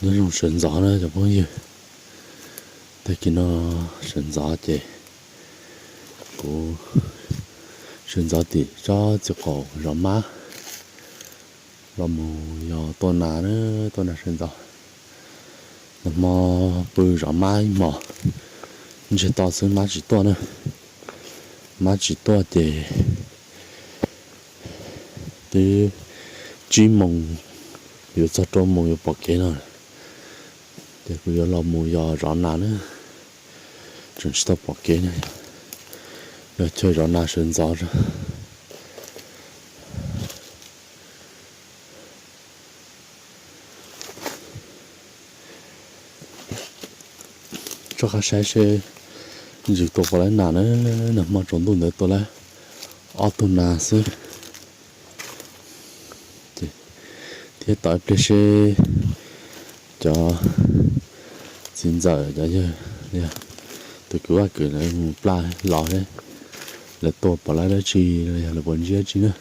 Nyob zoo sawv ntxov na cov phooj ywg. Tag kis no sawv ntxov ces kuv sawv ntxov tim tsob txiv qaum zov mab los mus yos tua nas na, tua nas sawv ntxov. Nag hmo pw zov mab ib hmos, ntsiag to xwb mab tsis tuaj na. Mab tsis tuaj ces twb tsib moos yuav txog rau moos yuav pom kev no, ces kuv yuav los mus yos zov nas na. Tseem tsis tau pom kev na, yog chaw zov nas sawv ntxov. Tso qab saib seb ntsws tua puas laib nas na. Nag hmo tsaus ntuj ntawd tua laib ob tug nas xwb. Thiab tom ib pliag seb cov txiv ntxawm cov yawg, tus kwv Vaj Kwm lawv mus plaj los seb lawv tua puas laib dab tsi los yog lawv puas ntsib dab tsi na.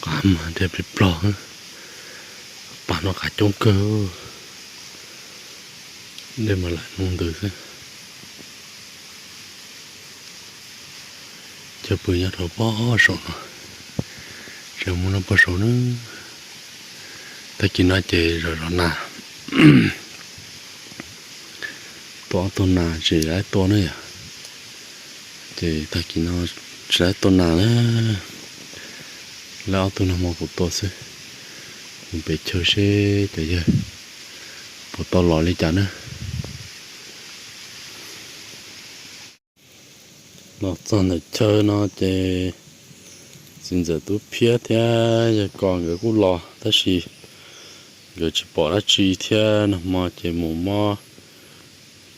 Qab mas dej plig plog, pas no qab coob kawg, dej mas lam nug ntws xwb. Chaw pw nyob rau pog saum no, tseem mus noj pog saum na. Tag kis no ces zov zov nas, tua ob tug nas tsis laib tua na yom. Ces tag kis no tsis laib tua nas na, laib ob tug nag hmo kuv tua xwb. Mus pem chaw seb cov yawg puas tau los li cas na. Los txog ntawm chaw no ces txiv ntxawm Tub Phiab thiab yawg Kos nkawd kuj los tab sis nkawd tsis pom dab tsi thiab, nag hmo ces mus mob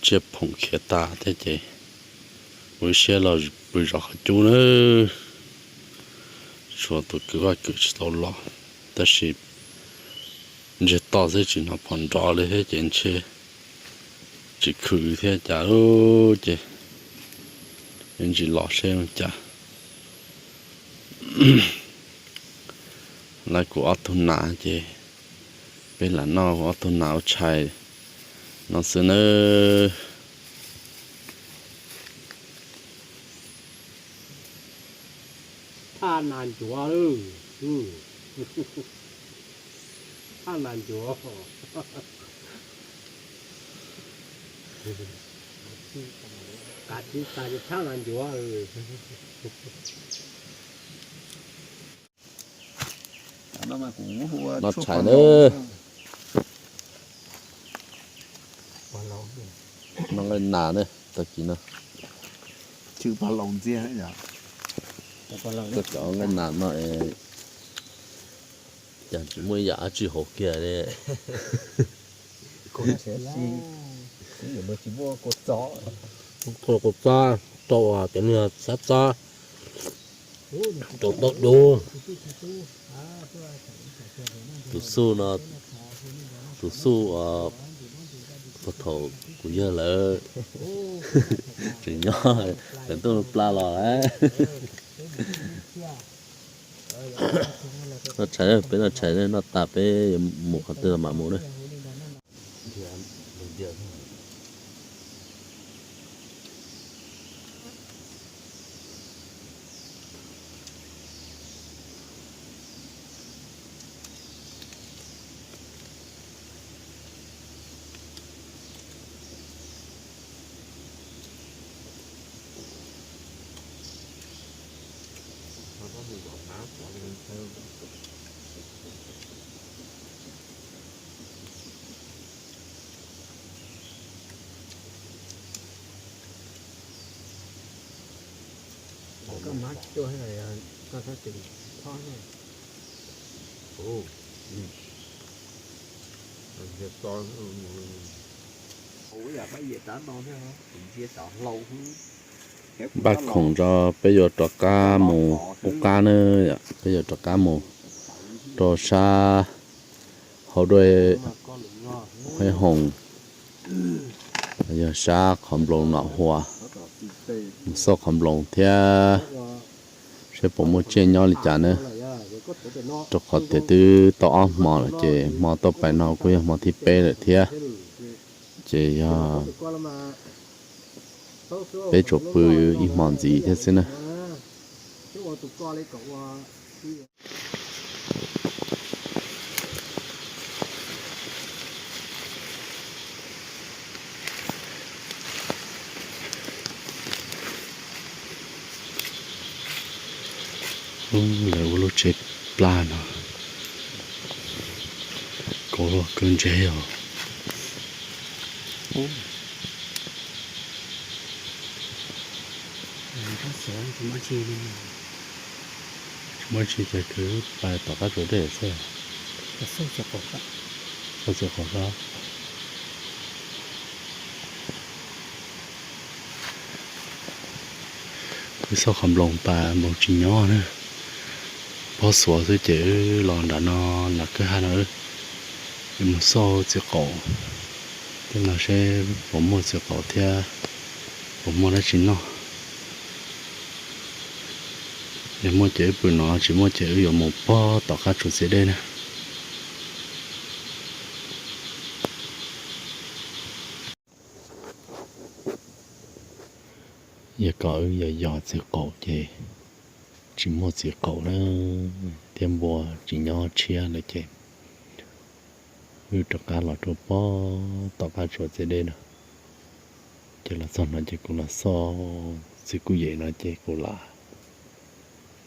tsiaj phoom khiav tas thiab ces ua ib siab los pw zov qhov cub na. Tshuav tus kwv Vaj Kwm tsis tau los, tab sis ntsiag to xwb tsis hnov phom nrov li thiab ces ntshe tsis khwv thiab cas lub ces ntsis los seb ua cas. Lawv kuv ob tug nas ces peb lam noj kuv ob tug nas ua tshais no xwb nawb. Thaj nas ncuav, thaj nas ncuav, kav tsij tas thaj nas ncuav. Noj tshais na. Noj nqaij nas na, tag kis no. Chwv pog laus ntxiag, koj cov nqaij nas no es cas tsis muaj ib yam dab tsi hauv kiag li. Kua txob rau cov niag xab txob rau taub dub. Tus xuj no, tus xuj puag thaum kuv yawg lawv tseem nyob, lawv tuaj plab los lawm. Noj tshais, peb noj tshais noj tas peb yuav mus qhov twg los mam mus na. Koj mab cuaj, koj txhob tseem thob ne. Npaj khoom tso, peb yuav rov qab mus ub qab na, peb yuav rov qab mus rau sab hauv duaj Huab Hoos, yog sab qhov nploos Nom Huas, mus xauj qhov nploos thiab seb puas muaj tsiaj nyob li cas na. Rau qhov tias twb tau ob hmo lawm ces hmo tau pais no kuj yog hmo thib peb lawm thiab. Ces yog peb tsuas pw ib hmo ntxiv thiab xwb na. Lawv ua lub tsev plab no, kauv luaj kawg ntshe os. Tsis muaj tsi ces kwv pais tom qab tsuas dej xwb. Xauj txiv qaum sab. Wb xauj qhov nploos tas nploos tsis nyob na. Pob xuav xwb ces wb los nram no, nram kwj ha no wb mus xauj txiv qaum tej no seb puas muaj txiv qaum thiab puas muaj dab tsi noj. Yog muaj ces wb pw no, tsis muaj ces wb yuav mus pob tom qab tsuas txias dej na. Yog kom wb yog yos txiv qaum ces tsis muaj txiv qaum na, thiab npua tsis nyob tshiab lawm ces wb rov qab los rau pob tom qab tsuas txias dej no. Ces los txog no ces kuv los xauj txiv kuj yem no ces kuv lam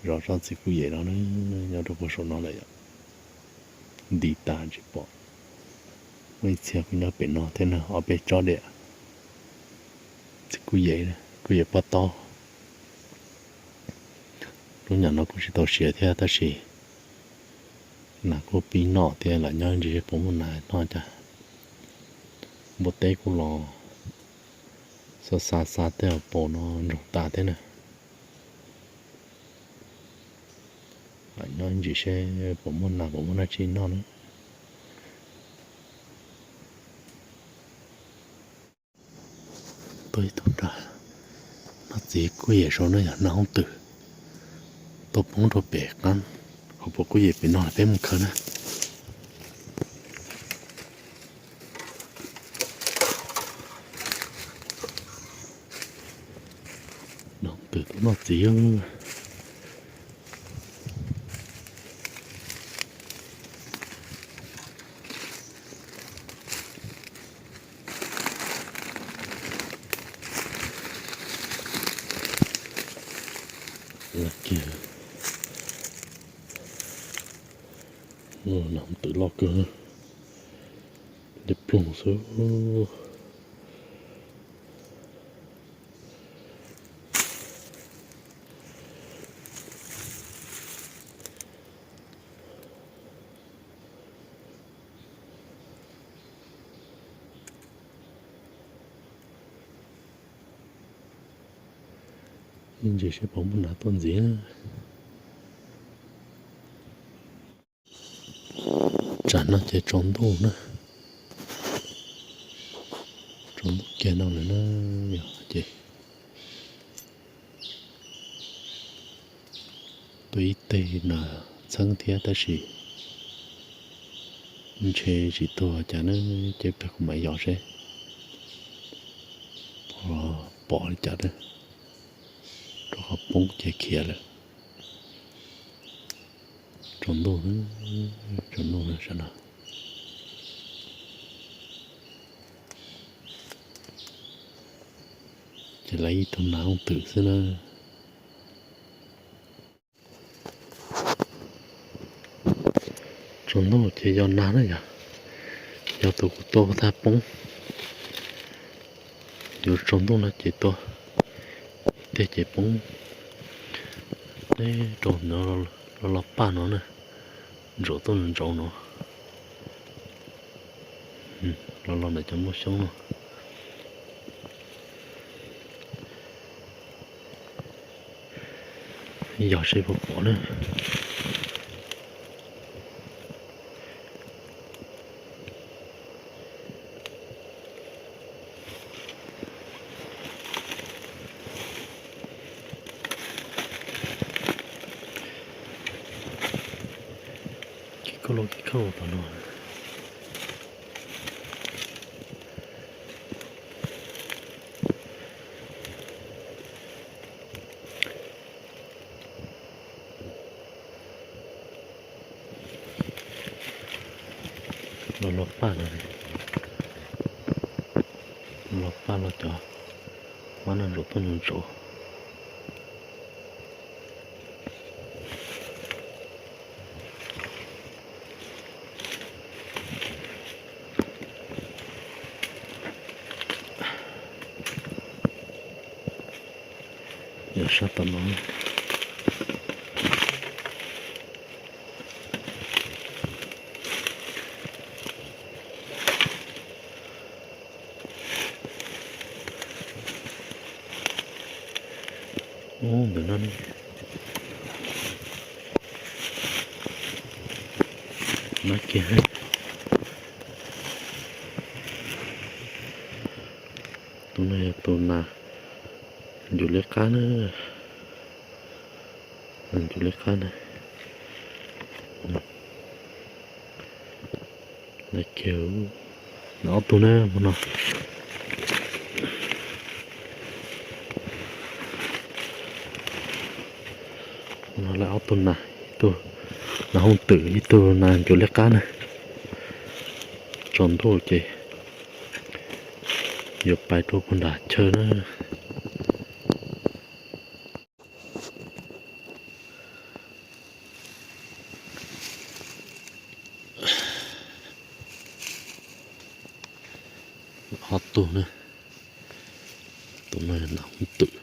zov tsob txiv kuj yem no na, nyob rau puag saum no lawm yom. Nti tas tsis pom. Muaj ib txhia kuj nyob pem no thiab na, ob peb tsob diam. Txiv kuj yem, kuj yem pob taub. Lub nyam no kuj tsis tau siav thiab tab sis nas kuj pib noj thiab, lam nyob ntsis seb puas muaj nas noj cas. Npua teb kuj los xa xa xa tej hauv paus no ntsoog tas thiab na. Lam nyob ntsis seb puas muaj nas puas muaj dab tsi noj na. Tuaj ib tug nrag noj txiv kuj yem saud na, yog nag hoob twm tuaj poob rau pem qab hauv paus kuj yem pem no, peb mus khaws na. Nag hoob twm tuaj noj txiv. Nag hoob twm loj kawg, dej ploog xwb. Ib ntsis seb puas muaj nas tuaj ntxiv. Tsam no ces tsaus ntuj na, tsaus ntuj kiag no lawm na, yog ces tuaj ib teg nas txheeb thiab tab sis ntshe tsis tuag cas na, ces peb kuv mam yos seb ho pom li cas na, rau qhov poob ces khiav lawm. Tsaus ntuj, tsaus ntuj no sawv daws. Ces lawv ib tug nas hoob twm xwb na. Tsaus ntuj ces yos nas na yog, yog tus kuv tua puag ta poob. Yuav tsaus ntuj no ces tua, tej ces poob neb rau los los paj no na, ntsaum tuaj ntsaum no, los los ntawm cov muaj xyoob no. Yog seb puas pom na. Kev kho los kev kho tom no. Los los paj no, los paj los cov mab no ntsaum tuaj ntsaum ntsaum. Yog sab tom no. Ub, ntawm no ne. No kiag. Tus no yog tus nas ncuav liab qab na. Nas ncuav liab qab na. Ob tug na, hmo no. Hmo no lawv ob tug nas, ib tug nas hooj twm, ib tug nas ncuav liab qab na. Tsaus ntuj ces yuav pais rau puag nram chaw na. Ob tug na, tus no nas hooj twm,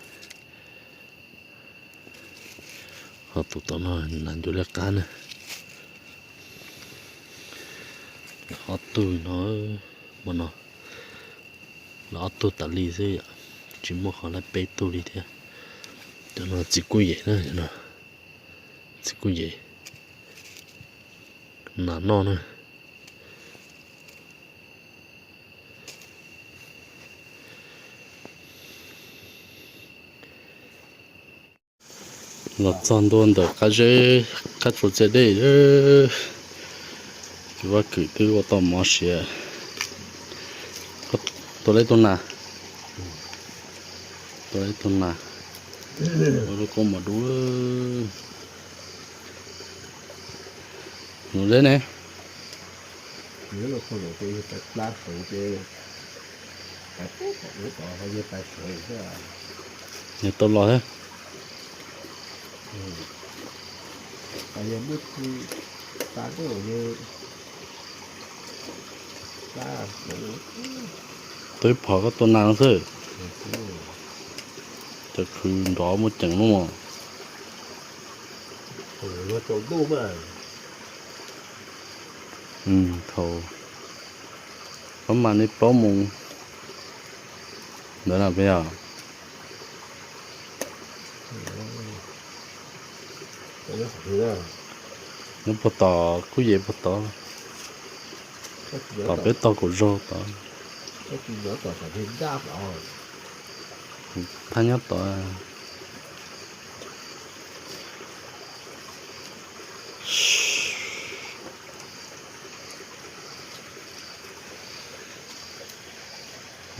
ho tus tom no nas ncuav liab qab na. Ob tug no, hmo no lawv ob tug tas li xwb yom, tsis muaj qhov lawv peb tug li thiab. Cov no txiv kuj yem na, txiv kuj yem, nas noj na. Los txog ntua ntawm qab zeb, qab tsuas txias dej, tus vaj kwm twb ua tau mov siav. Tua lawm tus nas, tua lawm tus nas, ua lub koob mos dub. Mus deb ne. Nws tau los thiab. Twb phom koj tua nas xwb. Cov khwv nrov muaj ceem lub mos. Thaum pab mas li plaub moos ntawd na peb yog. Nyob puag tom kuj yem puag tod, tom peb tog kaum zaug tod. Thaj nyob tod.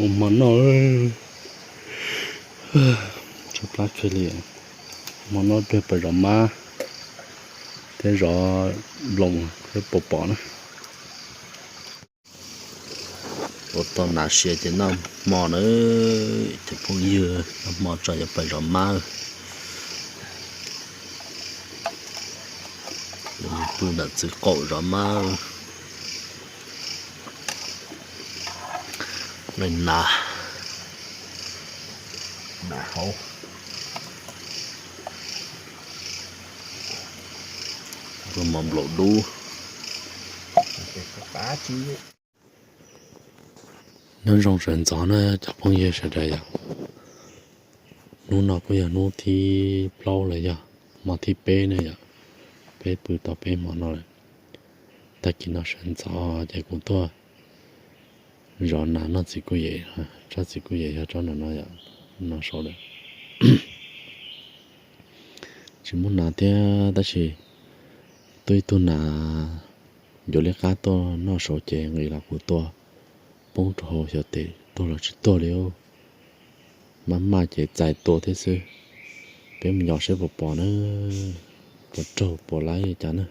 Ua hmo noj, tshaib plab kawg li. Hmo noj pliag pais zov mab thiab zov nploos thiab pos pom na. Ua tau nas siav ces noj hmo na, cov phooj ywg, noj hmo tso yuav pais zov mab. Pw nram txiv qaum zov mab. Leej nas, nas hauv, mos nplaum dub. Nyob zoo sawv ntxov na cov phooj ywg sawv daws yom. Hnub no kuj yog hnub thib plaub lawm yog. Hmo thib peb ne yom, peb pw tau peb hmo no lawm. Tag kis no sawv ntxov ces kuv tuaj zov nas noj txiv kuj yem, tsab txiv kuj yem yog tsab no no yom, no saud lawm. Tsis muaj nas thiab tab sis tuaj ib tug nas yuav liab qab tuaj noj saud ces nqis los kuv tua poob rau hauv xyov tes tuag los tsis tuag li. Maj maj ces txais tua thiab xwb. Peb mus yos saib puas pom na, puas raug puas laib li cas na.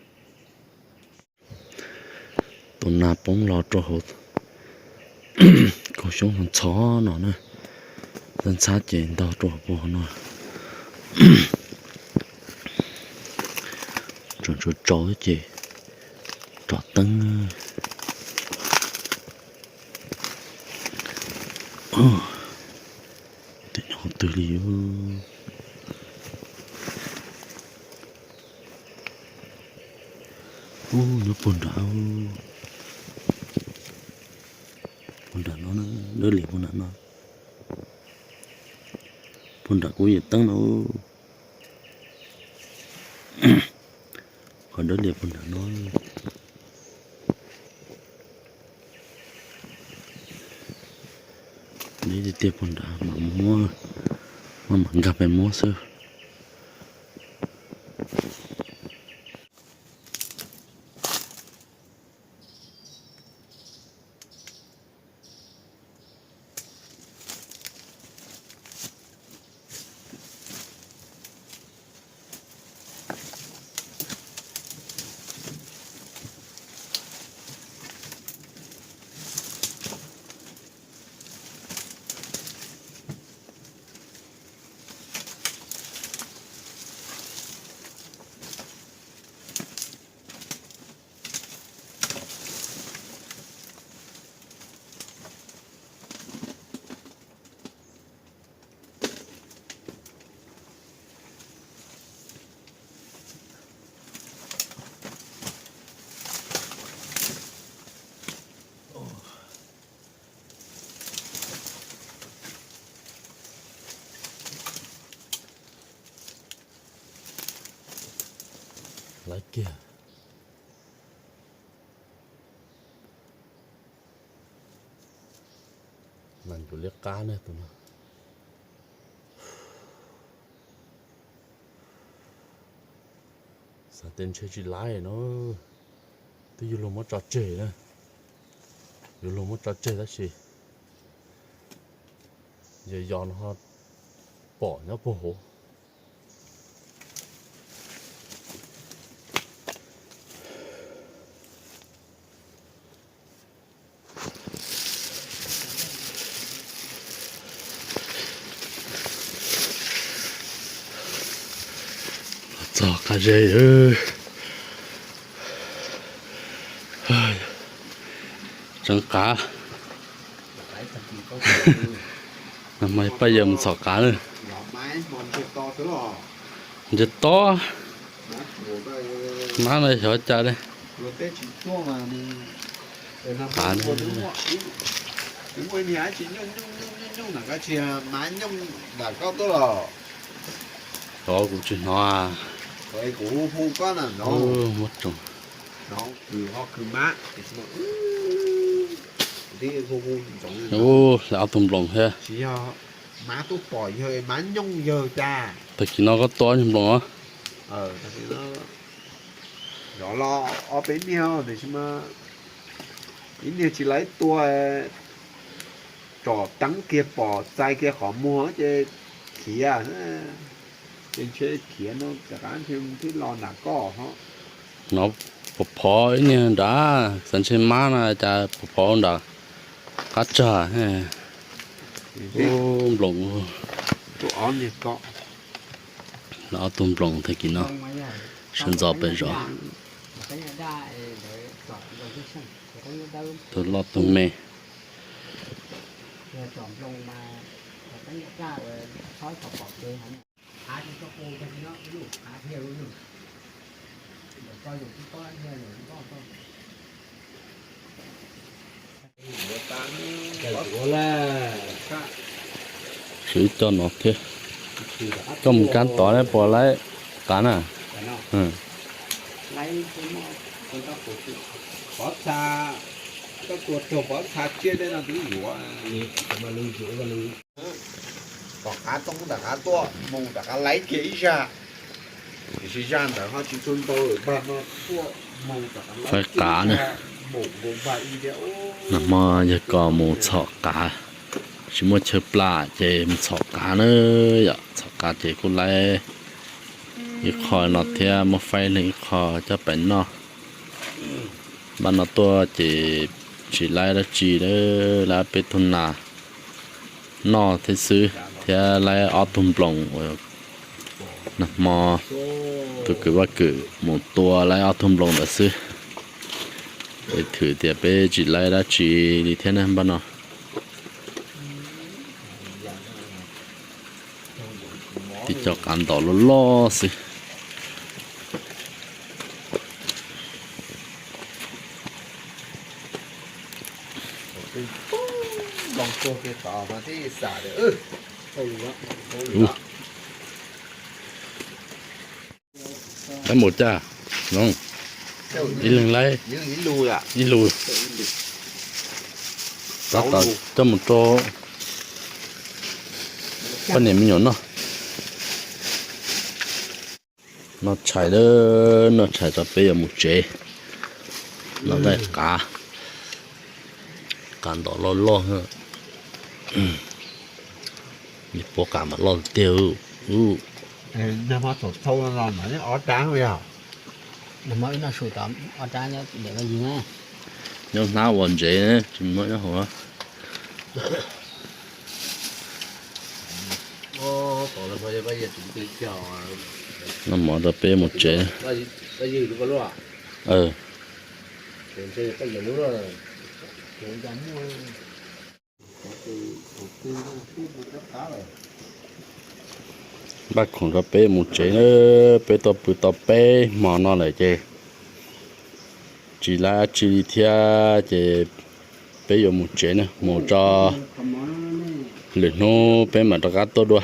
Tus nas poob los rau hauv kaum xyoob ntxhov no na, ntxhab ces ntog rau hauv puag no. Tseem tsaus tsaus ces rov teeb. Tej nyob qhov twg li. Ub, nyob puag nram, puag nram no, dawb lias puag nram no. Puag nram kuv yim teeb no. Qhov dawb lias puag nram no. Deb tiag tiag puag nrad mas muab, muab mam nkag pem muab xwb. Lawv kiag. Nas yuav liab qab ne tus no. Xav tias ntshe tsis laib no, twb yuav luag muab tso tseg na, yuav luag muab tso tseg tab sis yog yos no ho pom nyob puag hauv. Los txog qab zeb, tseev qav. Nag hmo paj yawg mus txhom qav na. Nce tob, mab no xyov cas li. Qav, xyov kuv tsis hnov. Muab tsoom. Ub, hlawv ob tug nploos thiab. Tag kis no koj tua ob tug nploos os. Zov los ob peb niag tiam sis mas ib niag tsis laib tua, tsom teeb kiag pom txais kiag qhov muag ces khiav, ces ntshe khiav no rov qab ntshe twb los nram koj ho. No pom phov ib niag nrad, xav ntshe mab no cas pom phov nram qab tsag. Ub, nploos. Ob tug nploos tag kis no sawv ntxov pem zos. Tus loj tus me. Siv coj no thiab. Coj mus kab tod ne puas laib. qav na. Tom qav tuaj mus tom qav tuaj, mus tom qav laiv kiag ib zaj, tiam sis zaj ntawd ho tsis tshua ntau, npag no tuaj mus tom qav laiv kiag ib zaj, mus npag ib zaj. Nag hmo yawg ko mus txhom qav, tsis muaj chaw plam ces mus txhom qav na yom. Txhom qav ces kuj laiv ib qho no thiab muab faib leej ib qho coj pais noj. Npaj no tuaj ces tsis laiv dab tsi, laiv peb tug nas noj thiab xwb, thiab laiv ob tug nploos uas nag hmo tus kwv Vaj Kwm mus tua, laiv ob tug nploos ntawd xwb. Es thwm tias peb tsis laiv dab tsi li thiab ne npaj no. Tib co qav ntaus loj loj xwb. Tab mus caj, ib leeg laib ib lus, tab tom coj mus rau poj niam me nyuam noj. Noj tshais lawm, noj tshais rau peb yuav mus tsev. Noj tshais, qav, qav ntaus loj loj. Nws puab qav mas loj tiag. Nyob hnab ua ntsev tsis muaj nyob hauv. Noj mov rau peb mus tsev. Npaj khoom rau peb mus tsev na. Peb tuaj pw tau peb hmo no lawm ces tsis laiv dab tsi li thiab ces peb yuav mus tsev na, mus tso lwm hnub peb mam rov qab tuaj dua.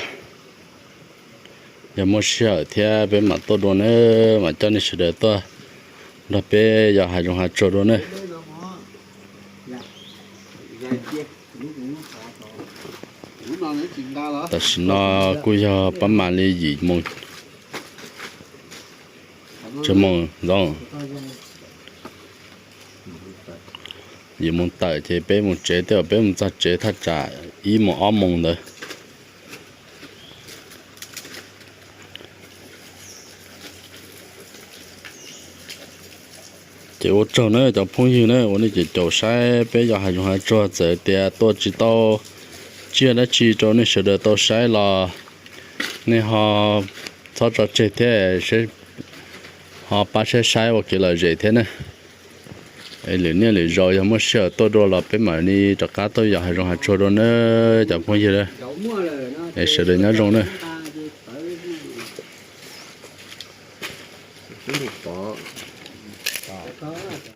Yog muaj sij hawm thiab peb mam tuaj dua na, mam coj nej sawv daws tuaj nrog peb yos hav zoov hav tsuag dua na. Tam sim no kuj yog pab mam li yim moos, tsis moos ntxoov, yim moos tawm ces peb mus tsev, tej zaum peb mus txog tsev thaj tsam ib moos ob moos ntawd. Ces ua tsaug na cov phooj ywg na uas nej caum caum saib peb yos hav zoov hav tsuag, txawm tias tuaj tsis tau tsiaj dab tsi rau nej sawv daws tau saib los nej ho txhob tso tseg thiab, ho pab saib saib ua kev lom zem thiab na. Es lwm niaj lwm zaus yog muaj sij hawm tuaj dua los peb mam li rov qab tuaj yos hav zoov hav tsuag dua na cov phooj ywg. Es sawv daws nyob zoo na.